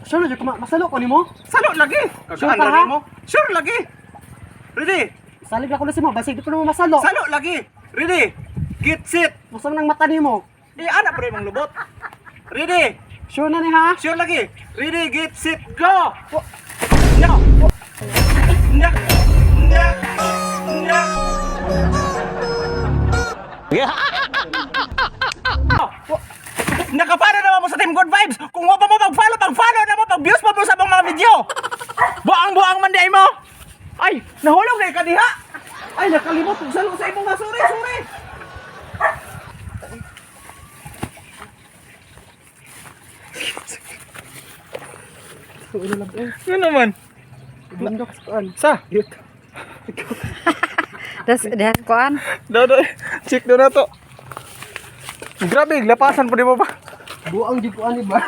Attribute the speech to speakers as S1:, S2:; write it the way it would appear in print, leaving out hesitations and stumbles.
S1: Sure na jud ko masalo ko nimo?
S2: Salo lagi.
S1: Sure
S2: Kagaan
S1: ka,
S2: ra
S1: ha?
S2: nimo. Sure lagi. Ready?
S1: Salig ako na si mo, basig di ko na mo masalo.
S2: Salo lagi. Ready? Get set.
S1: Musa man ang mata nimo.
S2: Di ana pre mong lubot. Ready?
S1: Sure na ni ha?
S2: Sure lagi. Ready, get set, go. No. No. No. No. Nakapano naman mo sa Team Good Vibes? Kung wa pa mo pag-follow, pag-follow na mo, pag-views pa mo sa abang mga video. Buang-buang man di ay mo. Ay, nahulog na ka diha. Ay, nakalimot og salo sa imong nga. Sorry, sorry. Ano naman?
S1: Bundok sa kuan.
S2: Sa?
S3: Das das kuan.
S2: Do, do. Check do na to. Grabe, lapasan po di mo pa.
S1: Buang jud ko ani ba?